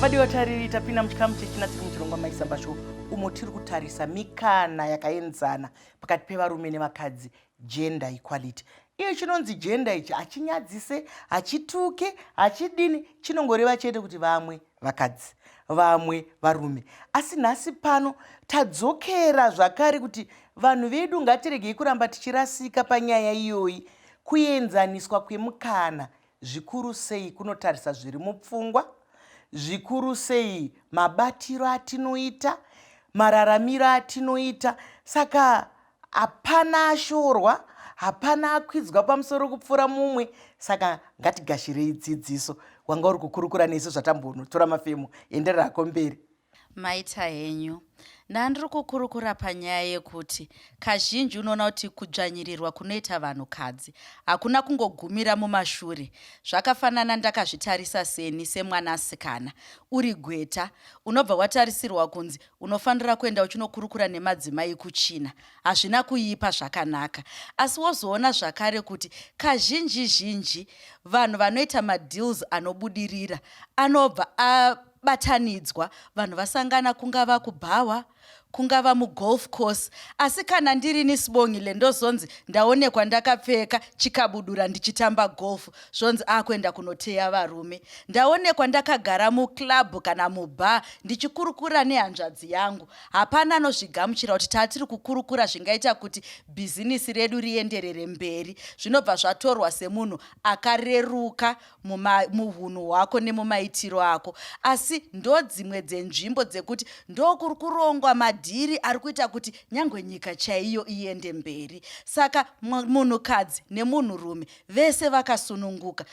Vadiwa tariri, tapinda muchikamu chechina tiri muchirongwa Maisamba Show, umo tiri kutarisa mikana yakaenzana pakati pevarume nevakadzi, gender equality. Iyo chinonzi gender ichi hachinyadzise, hachituke, hachidini, chinongoreva chete kuti vamwe vakadzi, vamwe varume. Asi nhasi pano tadzokera zvakare kuti vanhu vedu ngatiregei kuramba tichirasika panyaya iyoyi. Kuenzaniswa kwemukana zvikuru sei kunotarisa zviri mupfungwa, zvikuru sei mabatiro atinoita, mararamiro atinoita. Saka hapana ashorwa, hapana akwidzwa pamusoro kupfuura mumwe. Saka ngatigashirei dzidziso. Wanga uri kukurukura nesu zvatambonotora mafemo, enderera hako mberi. Maita henyu. Ndandiri kukurukura panyaya yekuti kazhinji unoona kuti kudzvanyirirwa kunoita vanhukadzi hakuna kungogumira mumashure. Zvakafanana ndakazvitarisa seni semwanasikana uri gweta, unobva watarisirwa kunzi unofanira kuenda uchinokurukura nemadzimai kuChina. Hazvina kuipa, zvakanaka. Asi wozoona zvakare kuti kazhinji zhinji vanhu vanoita madeals anobudirira anobva abatanidzwa vanhu vasangana, kungava kubhawa, kungava mugolf course. Asi kana ndirini Sibongile, ndozonzi ndaonekwa ndakapfeka chikabudura ndichitamba golf, zvonzi akuenda kunoteya varume. Ndaonekwa ndakagara muclub kana mubar ndichikurukura nehanzvadzi yangu, hapana anozvigamuchira kuti tatiri kukurukura zvingaita kuti bhizinisi redu rienderere mberi. Zvinobva zvatorwa semunhu akareruka muhunhu hwako nemumaitiro ako. Asi ndo dzimwe dzenzvimbo dzekuti ndokuri kurongwa madhiri ari kuita kuti nyangwe nyika chaiyo iende mberi. Saka munhukadzi nemunhurume vese vakasununguka.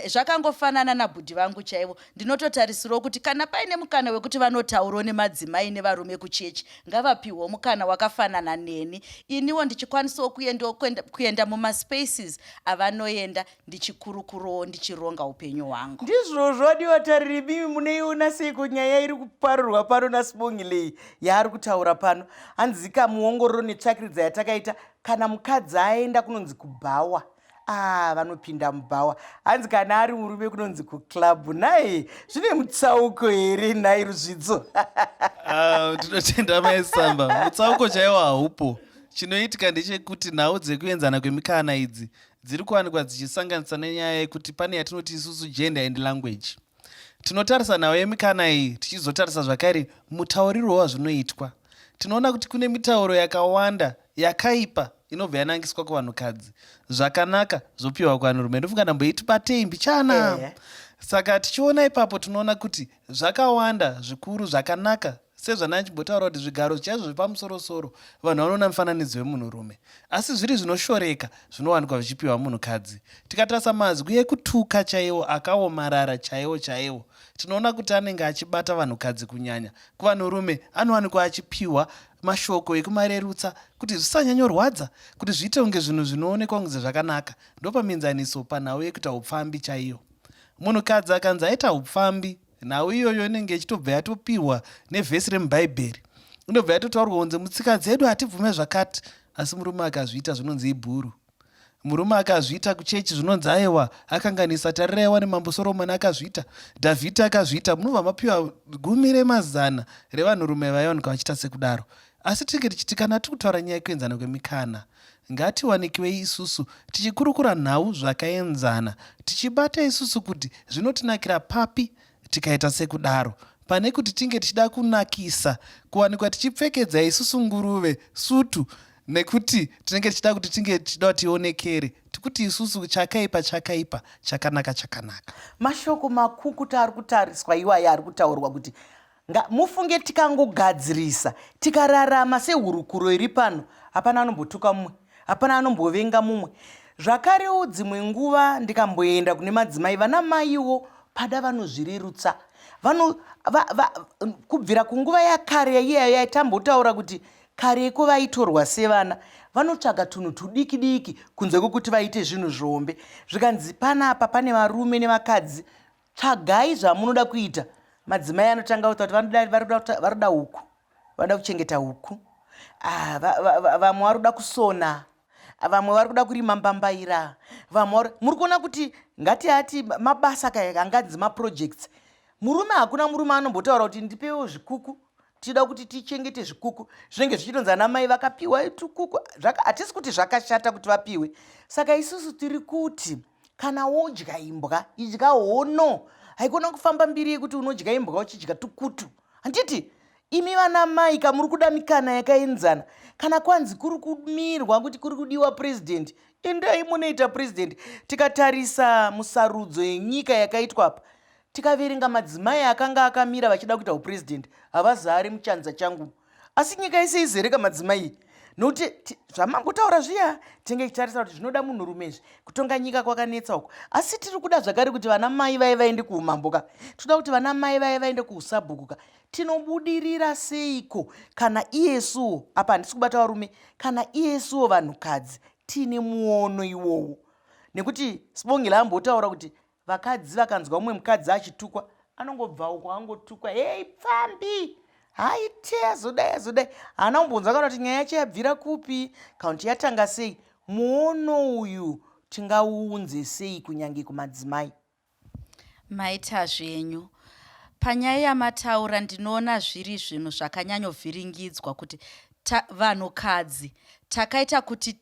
Zvakangofanana nabhudhi vangu chaivo, ndinototarisirawo kuti kana paine mukana wekuti vanotaurawo nemadzimai nevarume kuchechi, ngavapiwewo mukana wakafanana neni, iniwo ndichikwanisawo kuenda mumaspaces avanoenda, ndichikurukurowo, ndichironga upenyu hwangu. Ndizvozvo, adiwa tariri, mimi muneiona seiko nyaya iri kuparurwa pano naSibongilei yaari kutaura pano? Hanzika muongororo netsvakiridza yatakaita, kana mukadzi aenda kunonzi kubhawa, ah, vanopinda mubhawa. Hanzi kana ari murume kunonzi kuclub. Nhai, zvine mutsauko here nhai Ruzvidzo? Ah, tinotenda Maisamba. Mutsauko chaiwo haupo. Chinoitika ndechekuti nhau dzekuenzana kwemikana idzi dziri kuwanikwa dzichisanganisa nenyaya yekuti pane yatinoti isusu gender and language. Tinotarisa nhau yemikana iyi, tichizotarisa zvakare mutaurirwo wazvinoitwa. Tinoona kuti kune mitauro yakawanda yakaipa inobva yanangiswa kuvanhukadzi, zvakanaka zvopiwa kuvanhurume. Ndofunga ndamboiti batei mbichana. Saka tichiona ipapo, tinoona kuti zvakawanda zvikuru zvakanaka, sezvanachimbotaura kuti zvigaro chaizvo zvepamusorosoro vanhu vanoona mifananidzo yemunhurume, asi zviri zvinoshoreka zvinowanikwa zvichipiwa munhukadzi. Tikatarisa mazwi ekutuka chaiwo akaomarara chaiwo chaiwo, tinoona kuti anenge achibata vanhukadzi kunyanya. Kuvanhurume anowanikwa achipiwa mashoko ekumarerutsa kuti zvisanyanyorwadza, kuti zviite kunge zvinhu zvinoonekwa kunge zvakanaka. Ndopamuenzaniso panhau yekuita upfambi chaiyo. Munhukadzi akanzi aita upfambi, nhau iyoyo inenge ichitobva yatopiwa nevhesi remubhaibheri, inobva yatotaurwa kunzi mutsika dzedu hatibvume zvakati. Asi murume akazviita zvinonzi ibhuru. Murume akazviita kuchechi zvinonzi aiwa, akanganisa. Tarirai wani, Mambo Soromoni akazviita, Dhavhidhi akazviita. Munobva mapiwa gumi remazana revanhurume vaiwanikwa vachiita sekudaro. Asi tinge tichiti kana tiri kutaura nyaya yekuenzana kwemikana, ngatiwanikiwei isusu tichikurukura nhau zvakaenzana, tichibata isusu kuti zvinotinakira papi tikaita sekudaro, pane kuti tinge tichida kunakisa kuwanikwa tichipfekedza isusu nguruve sutu nekuti tinenge tichida kuti tinge tichida kuti tionekere tikuti isusu chakaipa chakaipa, chakanaka chakanaka. Mashoko makukuta ari kutariswa iwaya ari kutaurwa kuti mufunge tikangogadzirisa, tikararama sehurukuro iri pano, hapana anombotuka mumwe, hapana anombovenga mumwe. Zvakarewo dzimwe nguva ndikamboenda kune madzimai, vana maiwo pada vanozvirerutsa. Vano, va, va, kubvira kunguva yakare iyayo yaitambotaura kuti kareko vaitorwa sevana, vanotsvaga tunhu tudiki diki kunze kwekuti vaite zvinhu zvihombe. Zvikanzi panapa pane varume nevakadzi, tsvagai zvamunoda kuita. Madzimai anotanga kuta kuti vanoda huku, vanoda kuchengeta huku, ah, vamwe vari kuda kusona, vamwe vari kuda kurima mbambaira, vamwe muri kuona kuti ngatiati mabasa kaya anganzi maprojects. Murume, hakuna murume anombotaura kuti ndipewo zvikuku, tinoda kuti tichengete zvikuku. Zvinenge zvichitonzi ana mai vakapiwa tukuku. Hatisi kuti zvakashata kuti vapiwe. Saka isusu tiri kuti kana wodya imbwa, idya hono. Haikona kufamba mbiri yekuti unodya imbwa uchidya tukutu. Handiti imi vana mai kamuri kuda mikana yakaenzana? Kana kwanzi kuri kumirwa kuti kuri kudiwa purezidendi, endai munoita purezidendi. Tikatarisa musarudzo yenyika yakaitwa apa, tikaverenga madzimai akanga akamira vachida kuita upurezidendi, havazari muchanza changu. Asi nyika yese izereka madzimai, nokuti zvamangotaura zviya, tinge tichitarisa kuti zvinoda munhurume izvi. Kutonga nyika kwakanetsa uko, asi tiri kuda zvakare kuti vana mai vaye vaende kuumambo ka, tinoda kuti vana mai vaye vaende kuusabhuku ka. Tinobudirira seiko kana iyesuwo, apa handisi kubata varume, kana iyesuwo vanhukadzi tiine muono iwowo? Nekuti Sibongile ambotaura kuti vakadzi vakanzwa mumwe mukadzi achitukwa, anongobva uko angotukwa, hei pfambi, haite, azodai azodai, haana kumbonzwa kana kuti nyaya yacho yabvira kupi, kana kuti yatanga sei. Muono uyu tingauunze sei kunyange kumadzimai? Maita zvenyu. Panyaya yamataura, ndinoona zviri zvinhu zvakanyanyovhiringidzwa kuti vanhukadzi takaita kuti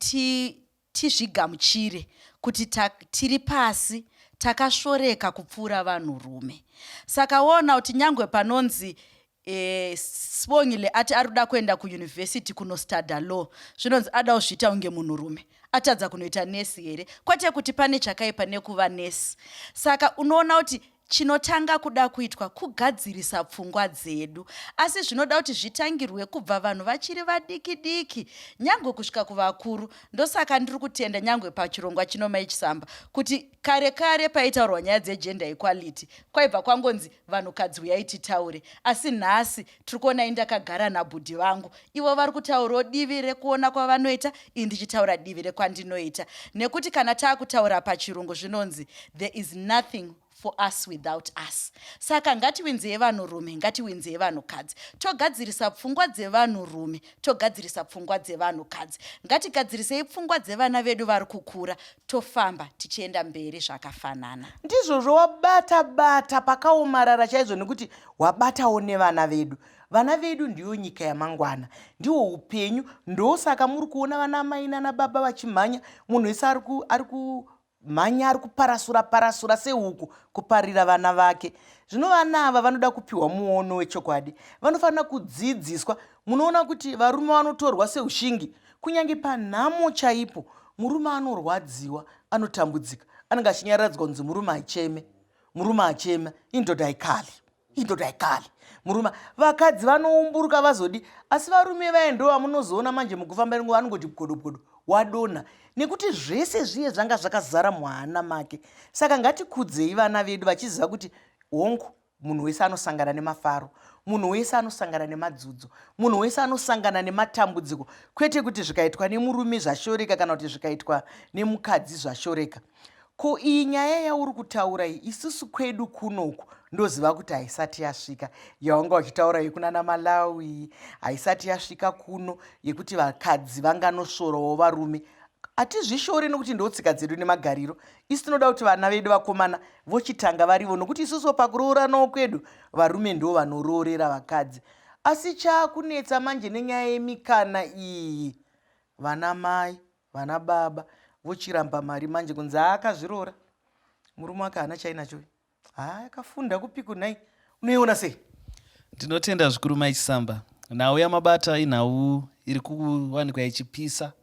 tizvigamuchire kuti tiri pasi, takasvoreka kupfuura vanhurume. Saka woona kuti nyangwe panonzi Sibongile ati ari kuda kuenda kuyunivhesiti kunostadha law, zvinonzi ada kuzviita kunge munhurume, atadza kunoita nesi here? Kwete kuti pane chakaipa nekuva nesi. Saka unoona kuti chinotanga kuda kuitwa kugadzirisa pfungwa dzedu, asi zvinoda kuti zvitangirwe kubva vanhu vachiri vadiki diki, nyangwe kusvika kuvakuru. Ndosaka ndiri kutenda nyangwe pachirongwa chino, Mai Chisamba, kuti kare kare paitaurwa nyaya dzegender equality, kwaibva kwangonzi vanhukadzi uyai titaure. Asi nhasi tiri kuona indakagara nabhudhi vangu, ivo vari kutaurawo divi rekuona kwavanoita, ini ndichitaura divi rekwandinoita, nekuti kana taakutaura pachirungu zvinonzi there is nothing for us without us. Saka ngatiwinzei vanhurume, ngatiwinzei vanhukadzi, togadzirisa pfungwa dzevanhurume, togadzirisa pfungwa dzevanhukadzi, ngatigadzirisei pfungwa dzevana vedu vari kukura, tofamba tichienda mberi zvakafanana. Ndizvozvo, wabata bata pakaomarara chaizvo, nekuti wabatawo nevana vedu. Vana vedu ndiyo nyika yamangwana, ndiwo upenyu. Ndosaka muri kuona vana mai nana baba vachimhanya, munhu wese ari kumhanya, ari kuparasura parasura sehuku kuparira vana vake. Zvino vana ava vanoda kupiwa muono wechokwadi, vanofanira kudzidziswa. Munoona kuti varume vanotorwa seushingi, kunyange panhamo chaipo murume anorwadziwa, anotambudzika, anenge achinyaradzwa kunzi murume acheme, murume achema, indoda haikali, indoda haikali murume. Vakadzi vanoumburuka vazodi, asi varume vaye ndo vamunozoona manje mukufamba nenguva vanongoti godo godo, wadonha, nekuti zvese zviye zvanga zvakazara muhana make. Saka ngatikudzei vana vedu vachiziva kuti hongu, munhu wese anosangana nemafaro, munhu wese anosangana nemadzudzo, munhu wese anosangana nematambudziko, kwete kuti zvikaitwa nemurume zvashoreka kana kuti zvikaitwa nemukadzi zvashoreka. Ko iyi nyaya yauri kutaura iyi, isusu kwedu kunoku ndoziva kuti haisati yasvika, yawanga uchitaura yekunana Malawi haisati yasvika kuno, yekuti vakadzi vanganosvorawo varume. Hatizvishori nokuti ndotsika dzedu nemagariro. Isu tinoda kuti vana vedu vakomana vochitanga varivo, nokuti isusu pakurooranawo kwedu varume ndo vanoroorera vakadzi. Asi chaakunetsa manje nenyaya yemikana iyi, vana mai vana baba vochiramba mari manje, kunzi haakazviroora, murume wake haana chainacho, haa akafunda kupi kunhai? Unoiona sei? Ndinotenda zvikuru, Mai Chisamba. Nhau yamabata inhau iri kuwanikwa ichipisa.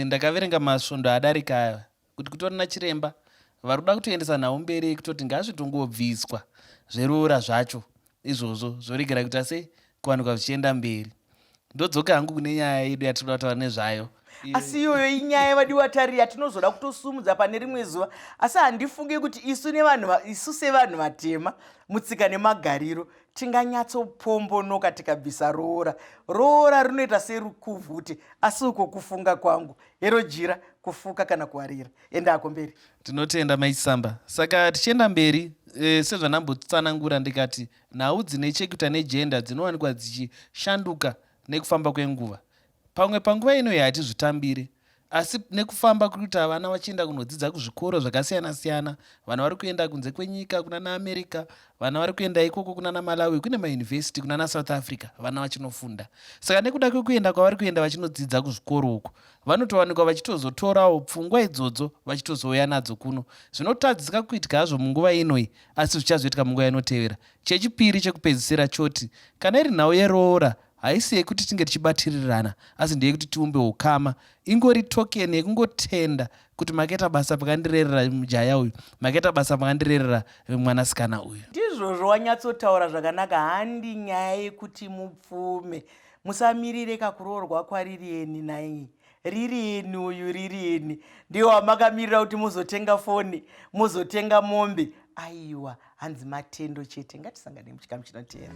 Ndakaverenga masvondo adarika aya kuti kutori nachiremba vari kuda kutoendesa nhau mberi yekutoti ngazvitongobviswa zveroora zvacho izvozvo, zvoregera kuita sei, kuwanikwa zvichienda mberi. Ndodzoka hangu kune nyaya yedu yatinoda kutaura nezvayo. Asi iyoyo inyaya, vadiwa tariri, yatinozoda kutosumudza pane rimwe zuva. Asi handifungi kuti isu nevanhu isu sevanhu vatema mutsika nemagariro tinganyatsopombonoka tikabvisa roora. Roora rinoita serukuvhute, asi uko kufunga kwangu. Hero jira kufuka kana kuwarira. Endako mberi. Tinotenda, Mai Chisamba. Saka tichienda mberi, sezvandambotsanangura ndikati nhau dzine chekuita negender dzinowanikwa dzichishanduka nekufamba kwenguva. Pamwe panguva ino hatizvitambire. Asi nekufamba kuri kuita vana vachienda kunodzidza kuzvikoro zvakasiyana siyana, vana vari kuenda kunze kwenyika kunana America, vana vari kuenda ikoko kunana Malawi, kune mayunivhesiti kunana South Africa, vana vachinofunda. Saka nekuda kwekuenda kwavari kuenda vachinodzidza kuzvikoro uku, vanotowanikwa vachitozotorawo pfungwa idzodzo vachitozouya nadzo kuno. Zvinotadzika kuitika hazvo munguva inoi, asi zvichazoitika munguva inotevera. Chechipiri chekupedzisira choti kana iri nhau yeroora haisi yekuti tinge tichibatirirana asi ndeyekuti tiumbe ukama. Ingori token yekungotenda kuti makaita basa pakandirerera mujaya uyu, makaita basa pakandirerera mwanasikana uyu. Ndizvozvo wanyatsotaura zvakanaka handi nyaya yekuti mupfume. Musamirire kakuroorwa kwaRirieni nai. Ririeni uyu Ririeni ndiye wamakamirira kuti muzotenga foni, muzotenga mombe. Aiwa, hanzi matendo chete. Ngatisangane muchikamu chinoteera.